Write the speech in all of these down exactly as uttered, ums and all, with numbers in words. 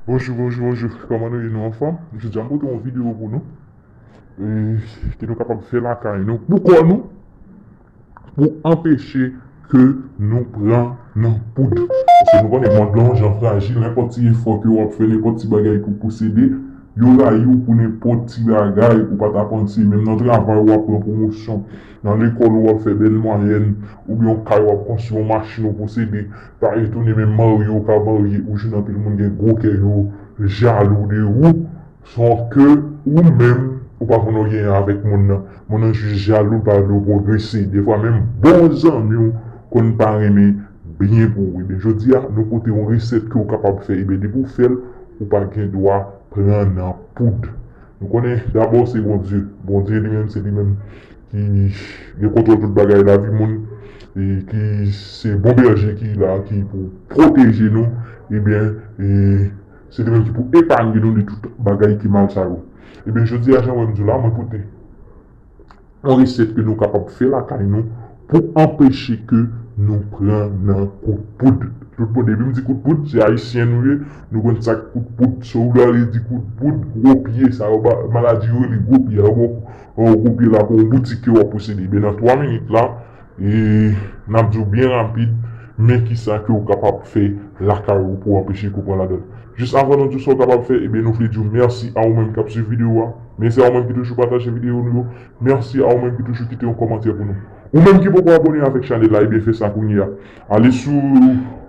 Bonjou, bonjou, bonjou. Kòman nou ye, nou anfòm? Jodi a m pote yon videyo pou nou. E, ke nou kapab fè lakay nou, pou kò nou, pou anpeche ke nou pran nan poud. Paske nou konnen mond lan jan frajil, nenpòt ti efò ke w ap fè, nenpòt ti bagay ke w posede, yo rayi w pou nenpòt ti bagay, ou pa t ap panse, menm nan travay w ap pran pwomosyon, nan lekòl w ap fè bèl mwayèn, oubyen yon kay w ap konstwi, yon machin ou posede, pa etone menm marye w ka marye, ou jwenn anpil moun gen gwo kè, yo jalou de ou, san ke ou menm, ou pa konn anyen avèk moun nan. Moun nan jis jalou, l pa vle w pwogrese. Defwa menm bon zanmi w konn pa renmen byen pou ou. Ebyen, jodi a, nou pote yon resèt ke w kapab fè. Ebyen, depi w fè l, ou pa gen dwa pran nan poud. Nou konnen, dabò, se Bondye. Bondye li menm, se li menm ki gen kontwòl tout bagay lavi moun, e ki se bon bèje ki la, ki pou pwoteje nou. Ebyen, e se li menm ki pou epanye nou de tout bagay ki mal sa yo. Ebyen, jodi a, jan w wè m di w la, mwen pote yon resèt ke nou kapab fè lakay nou pou anpeche ke nou pran nan kout poud. Tout moun, depi m di kout poud, se ayisyen nou ye, nou konn sa k kout poud, so w ale di kout poud, gwo pye, sa yo ba, maladi yo rele gwo pye, yo ba w gwo pye la pou yon boutik ke w ap posede. Ebyen, nan twa minit la, e n ap di w byen rapid, men kisa ke w kapab fè lakay ou pou anpeche ke w pran ladan l. Jis avan nou di w sa w kapab fè, ebyen, nou vle di w mèsi a ou menm k ap swiv videyo a. Mèsi a ou menm ki toujou pataje videyo nou yo. Mèsi a ou menm ki toujou kite yon kòmantè pou nou. Ou menm ki poko abòne avèk chanèl la, ebyen, fè sa kounye a. Ale sou,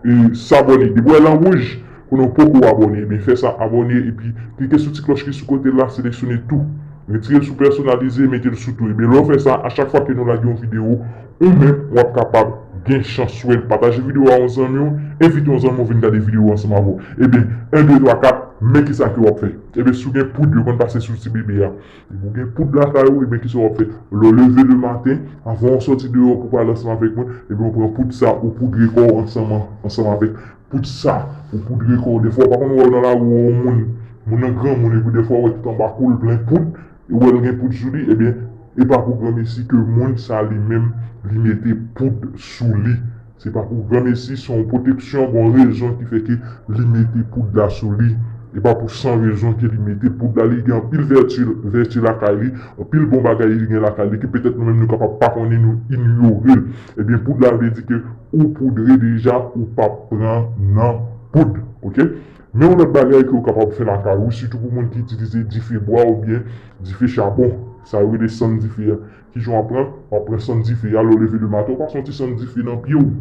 e, s'abonner. Depi w wè l an wouj, konnen w poko abòne, ebyen, fè sa, abòne, epi klike sou ti klòch ki sou kote la, seleksyone tou. Retire l sou pèsonalize, mete l sou tou. Ebyen, lè w fè sa, a chak fwa ke nou lage yon videyo, ou menm, w ap kapab gen chans wè l. Pataje videyo a yon zanmi w, envite yon zanmi w vin gade videyo ansanm avè w. Ebyen, en, de, twa, kat, men kisa ke w ap fè. Ebyen, si w gen poud, yo konn pase sou ti bebe a. Depi w gen poud lakay ou, ebyen, kisa w ap fè? Lè w leve le maten, avan w sòti deyò pou w pale ansanm avèk mwen, ebyen, w pran poud sa, ou poudre kò w ansanm, ansanm avèk poud sa, ou poudre kò w. Defwa, w pa konn wè w nan lari, w wè yon moun, moun nan granmoun, epi defwa, w wè tout anba kou l plen poud, e w wè l gen poud sou li, ebyen, e pa pou granmesi ke moun sa li menm, li mete poud sou li. Se pa pou granmesi, se yon pwoteksyon, gon rezon ki fè ke li mete poud la sou li. E pa pou san rezon ke li mete poud la, li gen anpil vèti, vèti lakay li, anpil bon bagay li gen lakay li, ke petèt nou menm nou kapab pa konnen, nou inyore l. Ebyen, poud la vle di ke ou poudre deja, ou p ap pran nan poud, oke? Men yon lòt bagay ke w kapab fè lakay ou, sitou pou moun ki itilize dife bwa oubyen dife chabon, sa yo rele sann dife a. Kijan w ap pran? W ap pran sann dife a, lè w leve le maten, w pase yon ti sann dife nan pye w.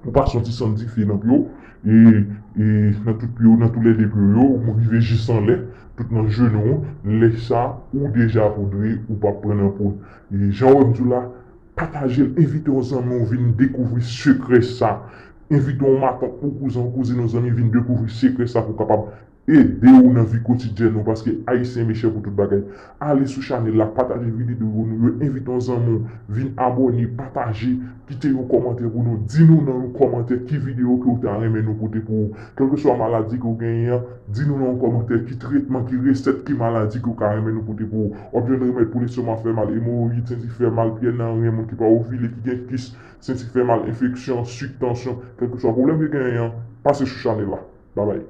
Ou pase yon ti sann dife nan pye w, e, e nan tout pye w, nan tou lè de pye w yo, ou rive jis anlè, tout nan jenou w. Lè sa, ou deja poudre, ou p ap pran nan poud. E jan w wè m di w la, pataje l, envite yon zanmi w vin dekouvri sekrè sa. Envite yon matant, yon kouzen, yon kouzin, yon zanmi vin dekouvri sekrè sa pou w kapab ede w nan vi kotidyèn ou, paske Ayisyen mechan pou tout bagay. Ale sou chanèl la, pataje videyo nou yo, envite yon zanmi w, vin abòne, pataje, kite yon kòmantè pou nou, di nou nan yon kòmantè ki videyo ke w ta renmen nou pote pou ou. Kèlkeswa maladi ke w genyen an, di nou nan yon kòmantè ki tretman, ki resèt, ki maladi ke w ka renmen nou pote pou ou. W ap jwenn remèd pou lestomak fè mal, emowoyid, senti fè mal, pyè nan ren, moun ki pa ovile, ki gen kis, senti fè mal, enfeksyon, sik, tansyon, kèlkeswa pwoblèm ke w genyen an, pase sou chanèl la. Babay.